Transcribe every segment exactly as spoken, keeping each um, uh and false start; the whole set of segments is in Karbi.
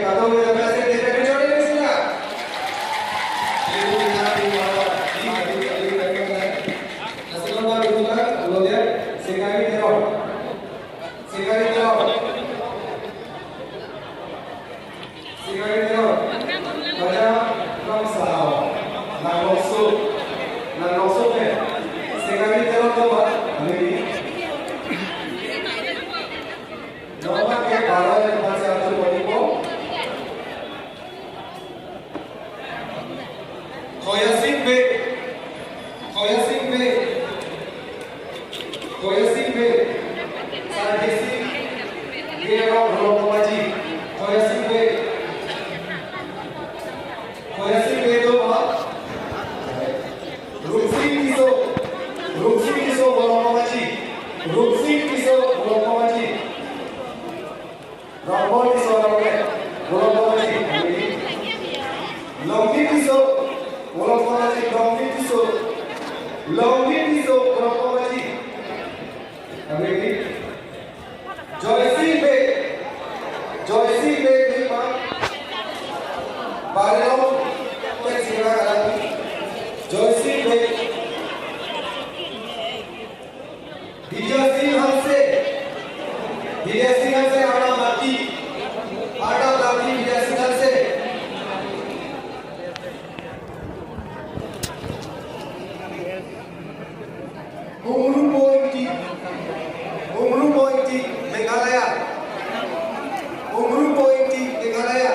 Atau yang biasa kita kerja di sini lah. Ibu kita di bawah, di bawah, di bawah. Nasi nomor dua, kemudian Sekari Teron. Sekari Teron. Sekari Teron. Pada Nong Sao. Nang Nongso. Nang Nongso ke. Sekari Teron to ba. Ini. Nomor ke baru yang masih satu ponipo. Khoyasing Bey. Khoyasing Bey. Khoyasing Bey. Sarjesi Bey, Rong Rong Komaji. Khoyasing Bey. Khoyasing Bey do ba. Rungsing Tisso. Rungsing Tisso, Rong Komaji. Rungsing Tisso, Rong Komaji. Rongpon Tisso, Rongpon, Rongpon Tisso. Longpin Tisso, Rongpon Tisso, Longpin Tisso. Longpin Tisso, Rongpon Tisso. Joysing Bey, Joysing Bey, Bey pa. Barelo, Pen Sira Kalati. Joysing Bey. Bidyasing Hanse. Bidyasing Hanse, arnam laki. Arnam laki Bidyasing Hanse. Umrupo Ingti. Umrupo Ingti, Meghalaya. Umrupo Ingti, Meghalaya.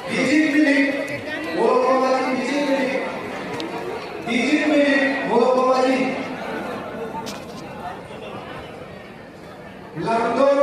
Bijit Philip, Rongpon Komaji, Bijit Philip. Bijit Philip, Rongpon Komaji. Langdon